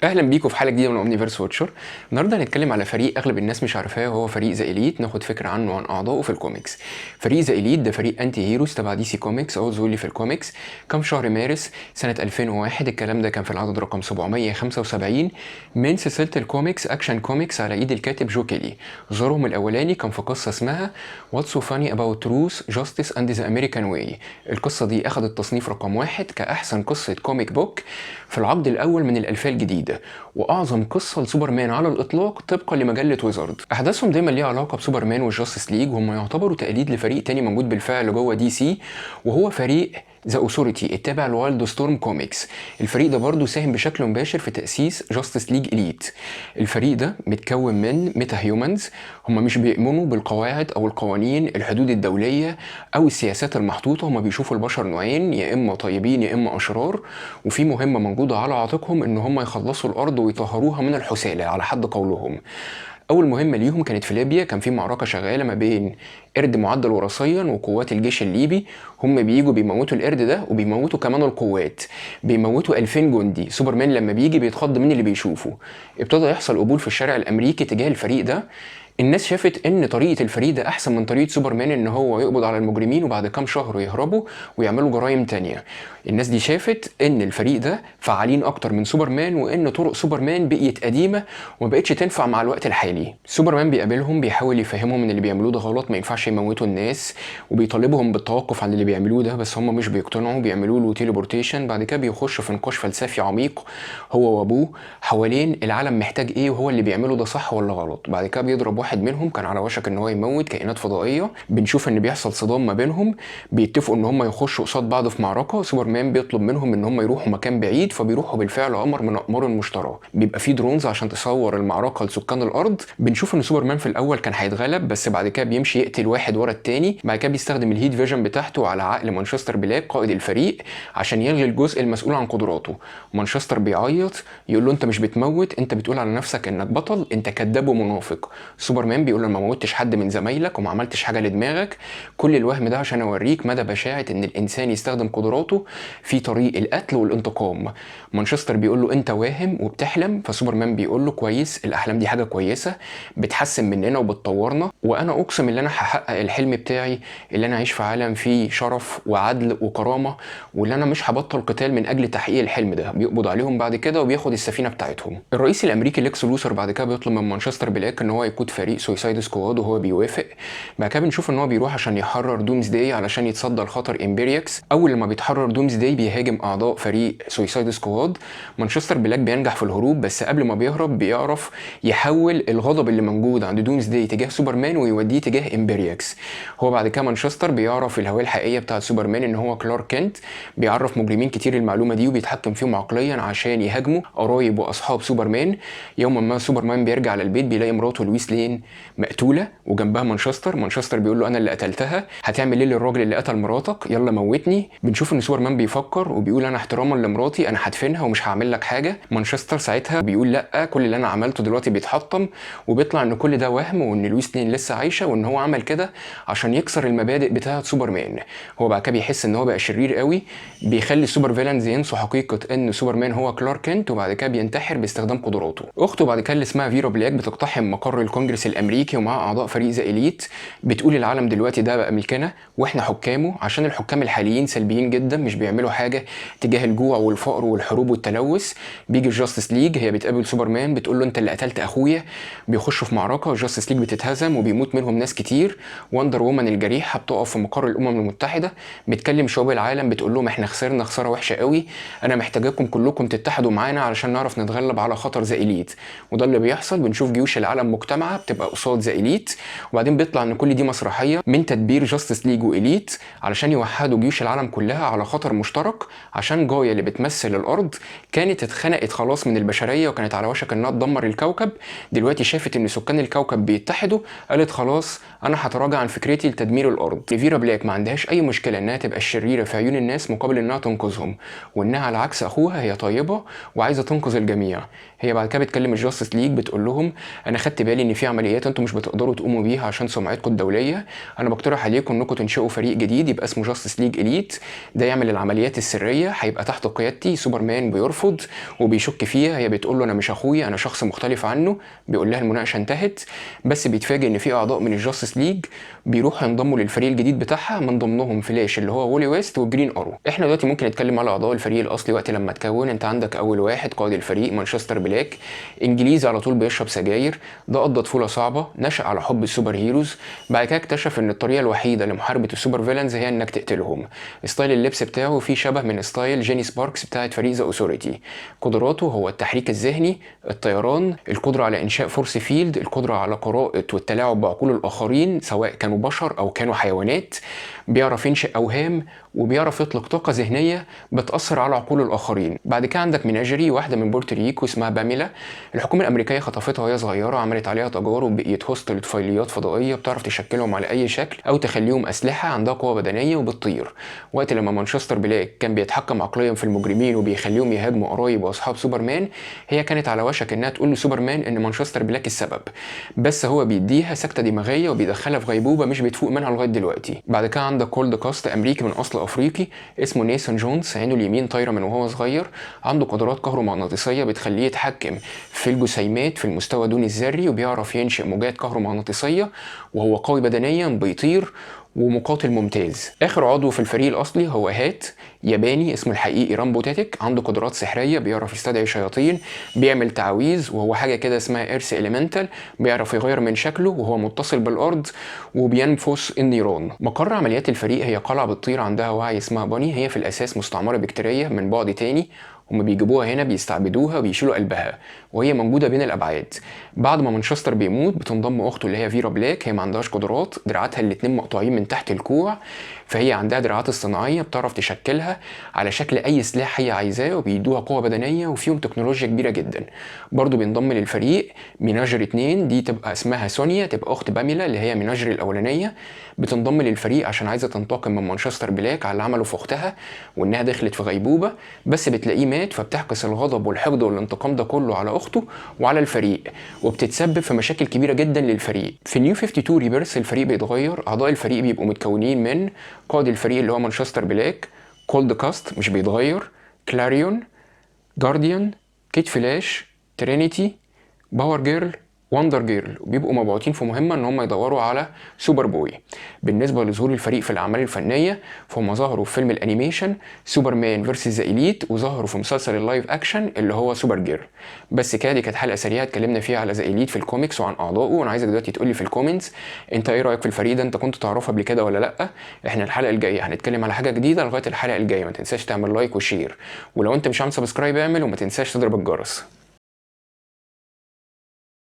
اهلا بيكم في حلقة جديدة من Omniverse Watcher. النهارده هنتكلم على فريق اغلب الناس مش عارفاه، وهو فريق The Elite. ناخد فكرة عنه وعن اعضائه في الكوميكس. فريق The Elite ده فريق anti heroes تبع DC Comics او زولي في الكوميكس. كان في شهر مارس سنة 2001، الكلام ده كان في العدد رقم 775 من سلسلة ال comics Action Comics على ايد الكاتب جو كيلي. ظهورهم الاولاني كان في قصة اسمها What's So Funny About Truth, Justice and the American Way. القصة دي اخذت تصنيف رقم 1 كاحسن قصة comic book في العقد الاول من الالفية الجديدة، واعظم قصة لسوبرمان على الاطلاق طبقا لمجله Wizard. احداثهم دايما ليها علاقة بسوبرمان وال Justice League، وهم يعتبروا تقليد لفريق تاني موجود بالفعل جوه DC، وهو فريق The Authority التابع ل Wildstorm Comics. الفريق ده برضه ساهم بشكل مباشر في تاسيس Justice League Elite. الفريق ده متكون من metahumans، هم مش بيؤمنوا بالقواعد او القوانين، الحدود الدولية او السياسات المحطوطه. هم بيشوفوا البشر نوعين، يا اما طيبين يا اما اشرار، وفي مهمة موجودة على عاتقهم ان هم يخلصوا الارض ويطهروها من الحثاله على حد قولهم. اول مهمة ليهم كانت في ليبيا، كان في معركة شغالة ما بين قرد معدل وراثيا وقوات الجيش الليبي. هم بييجوا بيموتوا القرد ده وبيموتوا كمان القوات، بيموتوا 2000 جندي. سوبرمان لما بيجي بيتخض من اللي بيشوفه. ابتدى يحصل قبول في الشارع الامريكي تجاه الفريق ده. الناس شافت ان طريقه الفريق ده احسن من طريقه سوبرمان، ان هو يقبض على المجرمين وبعد كام شهر يهربوا ويعملوا جرائم تانية. الناس دي شافت ان الفريق ده فعالين اكتر من سوبرمان، وان طرق سوبرمان بقيت قديمة وما بقتش تنفع مع الوقت الحالي. سوبرمان بيقابلهم، بيحاول يفهمهم ان اللي بيعملوه ده غلط، ما ينفعش يموتوا الناس، وبيطالبهم بالتوقف عن اللي بيعملوه ده، بس هم مش بيقتنعوا، بيعملوا له teleportation. بعد كده بيخش في نقاش فلسفي عميق هو وابوه حوالين العالم محتاج ايه، وهو اللي بيعمله ده صح ولا غلط. بعد كده بيضرب واحد منهم كان على وشك ان هو يموت كائنات فضائيه. بنشوف ان بيحصل صدام ما بينهم، بيتفقوا ان هم يخشوا قصاد بعض في معركة. سوبرمان بيطلب منهم ان هم يروحوا مكان بعيد، فبيروحوا بالفعل قمر من اقمار المشتري. بيبقى فيه drones عشان تصور المعركة لسكان الارض. بنشوف ان سوبرمان في الاول كان هيتغلب، بس بعد كده بيمشي يقتل واحد ورا التاني. بعد كده بيستخدم ال heat vision بتاعته على عقل مانشستر بلاك قائد الفريق عشان يلغي الجزء المسؤول عن قدراته. مانشستر بيعيط يقول له انت مش بتموت، انت بتقول على نفسك انك بطل، انت كذاب ومنافق. سوبرمان بيقول له ما موتش حد من زمايلك وما عملتش حاجة لدماغك، كل الوهم ده عشان اوريك مدى بشاعه ان الانسان يستخدم قدراته في طريق القتل والانتقام. مانشستر بيقول له انت واهم وبتحلم، فسوبرمان بيقول له كويس، الاحلام دي حاجة كويسة بتحسن مننا وبتطورنا، وانا اقسم ان انا هحقق الحلم بتاعي اللي انا اعيش في عالم فيه شرف وعدل وكرامه، واللي انا مش هبطل قتال من اجل تحقيق الحلم ده. بيقبض عليهم بعد كده وبياخد السفينة بتاعتهم. الرئيس الامريكي ليكس لوثر بعد كده بيطلب من مانشستر بلاك ان هو يقود فريق Suicide Squad، وهو بيوافق. بعد كده بنشوف ان هو بيروح عشان يحرر دومز داي علشان يتصدى لخطر امبرياكس. اول لما بيتحرر دومز داي بيهاجم اعضاء فريق Suicide Squad. مانشستر بلاك بينجح في الهروب، بس قبل ما بيهرب بيعرف يحول الغضب اللي موجود عند دومز داي تجاه سوبرمان ويوديه تجاه امبرياكس. هو بعد كده مانشستر بيعرف الهوية الحقيقية بتاعت سوبرمان ان هو كلارك كنت، بيعرف مجرمين كتير المعلومة دي وبيتحكم فيهم عقليا عشان يهاجموا قرايب واصحاب سوبرمان. يوما ما سوبرمان بيرجع للبيت بيلاقي مراته لويس لين مقتوله وجنبها مانشستر. مانشستر بيقول له انا اللي قتلتها، هتعمل ايه للراجل اللي قتل مراتك؟ يلا موتني. بنشوف ان سوبرمان بيفكر وبيقول انا احتراما لمراتي انا هدفنها ومش هعمل لك حاجة. مانشستر ساعتها بيقول لا، كل اللي انا عملته دلوقتي بيتحطم، وبيطلع ان كل ده وهم وان لويس لين لسه عايشه، وان هو عمل كده عشان يكسر المبادئ بتاعه سوبرمان. هو بعد كده بيحس ان هو بقى شرير قوي، بيخلي ال super villains ينسوا حقيقة ان سوبرمان هو كلارك كنت، وبعد كده بينتحر باستخدام قدراته. اخته بعد كده اللي اسمها فيرا بلاك بتقتحم مقر الكونجرس الامريكي ومع اعضاء فريق The Elite، بتقول العالم دلوقتي ده بقى ملكنا واحنا حكامه، عشان الحكام الحاليين سلبيين جدا مش بيعملوا حاجة تجاه الجوع والفقر والحروب والتلوث. بيجي ال Justice League، هي بتقابل سوبرمان بتقول له انت اللي قتلت اخويا. بيخشوا في معركة، ال Justice League بتتهزم وبيموت منهم ناس كتير. وندر وومن الجريحه بتقف في مقر الامم المتحدة بتكلم شعوب العالم بتقول لهم احنا خسرنا خسارة وحشة قوي، انا محتاجاكم كلكم تتحدوا معانا علشان نعرف نتغلب على خطر The Elite. وده اللي بيحصل، بنشوف جيوش العالم مجتمعه بتبقى قصاد The Elite، وبعدين بيطلع ان كل دي مسرحية من تدبير Justice League و Elite علشان يوحدوا جيوش العالم كلها على خطر مشترك، عشان جايا اللي بتمثل الارض كانت اتخنقت خلاص من البشرية وكانت على وشك انها تدمر الكوكب. دلوقتي شافت ان سكان الكوكب بيتحدوا، قالت خلاص انا هتراجع عن فكرتي لتدمير الارض. فيرا بلاك ما عندهاش اي مشكلة انها تبقى الشريرة في عيون الناس مقابل انها تنقذهم، وانها على عكس اخوها هي طيبة وعايزه تنقذ الجميع. هي بعد كده بتكلم ال Justice League بتقول لهم انا خدت بالي ان في عملية عمليات انتوا مش بتقدروا تقوموا بيها عشان سمعتكم الدوليه، انا بقترح عليكم انكم تنشئوا فريق جديد يبقى اسمه Justice League Elite، ده يعمل العمليات السرية، هيبقى تحت قيادتي. سوبرمان بيرفض وبيشك فيها، هي بتقول له انا مش اخويا، انا شخص مختلف عنه. بيقول لها المناقشة انتهت، بس بيتفاجئ ان في اعضاء من ال Justice League بيروحوا ينضموا للفريق الجديد بتاعها، من ضمنهم فلاش اللي هو وولي ويست وجرين ارو. احنا دلوقتي ممكن نتكلم على اعضاء الفريق الاصلي وقت لما تكون. انت عندك اول واحد قائد الفريق مانشستر بلاك، انجليزي على طول بيشرب سجاير، ده قضى طفولة صعبه، نشأ على حب ال superheroes، بعد كده اكتشف ان الطريقة الوحيدة لمحاربة ال super villains هي انك تقتلهم. style اللبس بتاعه فيه شبه من style جيني سباركس بتاعت فريق The Authority. قدراته هو التحريك الذهني، الطيران، القدرة على انشاء force field، القدرة على قراءة والتلاعب بعقول الاخرين سواء كانوا بشر او كانوا حيوانات، بيعرف ينشئ اوهام، وبيعرف يطلق طاقة ذهنية بتاثر على عقول الاخرين. بعد كده عندك Menagerie، واحدة من بورتوريكو اسمها باميلا، الحكومة الامريكية خطفتها وهي صغيرة، عملت عليها تجارب، بقيت host لطفيليات فضائية بتعرف تشكلهم على اي شكل او تخليهم اسلحه، عندها قوة بدنية وبتطير. وقت لما مانشستر بلاك كان بيتحكم عقليا في المجرمين وبيخليهم يهاجموا قرايب واصحاب سوبرمان، هي كانت على وشك انها تقول لسوبرمان ان مانشستر بلاك السبب، بس هو بيديها سكته دماغية وبيدخلها في غيبوبة مش بتفوق منها لغاية دلوقتي. بعد كده عندك كولد كاست، امريكي من اصل افريقي اسمه نيسون جونز، عينه اليمين طايره من وهو صغير، عنده قدرات كهرومغناطيسيه بتخليه يتحكم في الجسيمات في المستوى دون الذري، وبيعرف ينشئ موجات كهرومغناطيسيه، وهو قوي بدنيا، بيطير، ومقاتل ممتاز. اخر عضو في الفريق الاصلي هو هات، ياباني اسمه الحقيقي رامبو تاتيك، عنده قدرات سحريه، بيعرف يستدعي شياطين، بيعمل تعاويذ، وهو حاجة كده اسمها earth elemental، بيعرف يغير من شكله وهو متصل بالارض، وبينفث النيران. مقر عمليات الفريق هي قلعه بتطير عندها وعي اسمها باني، هي في الاساس مستعمرة بكتيريه من بعد تاني، هم بيجيبوها هنا بيستعبدوها وبيشيلوا قلبها، وهي موجودة بين الابعاد. بعد ما مانشستر بيموت بتنضم اخته اللي هي فيرا بلاك، هي ما عندهاش قدرات، دراعاتها الاتنين مقطوعين من تحت الكوع، فهي عندها دراعات اصطناعيه بتعرف تشكلها على شكل اي سلاح هي عايزاه، وبيدوها قوة بدنية وفيهم تكنولوجيا كبيرة جدا. برضو بينضم للفريق Menagerie 2، دي تبقى اسمها سونيا، تبقى اخت باميلا اللي هي Menagerie الاولانية، بتنضم للفريق عشان عايزه تنتقم من مانشستر بلاك على اللي عمله في اختها وانها دخلت في غيبوبة، بس بتلاقيه مات، فبتعكس الغضب والحقد والانتقام ده كله على اخته وعلى الفريق، وبتتسبب في مشاكل كبيرة جدا للفريق. في New 52 Rebirth الفريق بيتغير، اعضاء الفريق بيبقوا متكونين من قائد الفريق اللي هو مانشستر بلاك، كولد كاست مش بيتغير، كلاريون، جارديان، كيت فلاش، ترينيتي، باور جيرل، وندر جيرل، وبيبقوا مبعوثين في مهمة ان هم يدوروا على سوبر بوي. بالنسبة لظهور الفريق في الاعمال الفنية، فهم ظهروا في فيلم ال animation سوبرمان versus The Elite، وظهروا في مسلسل ال live action اللي هو سوبر جيرل. بس كده، دي كانت حلقة سريعة اتكلمنا فيها على The Elite في الكوميكس وعن اعضائه، وانا عايزك دلوقتي تقول لي في ال comments انت ايه رايك في الفريق ده، انت كنت تعرفه قبل كده ولا لا؟ احنا الحلقة الجاية هنتكلم على حاجة جديده، لغاية الحلقة الجاية ما تنساش تعمل like و share، ولو انت مش عامل subscribe اعمل، وما تنساش تضرب الجرس.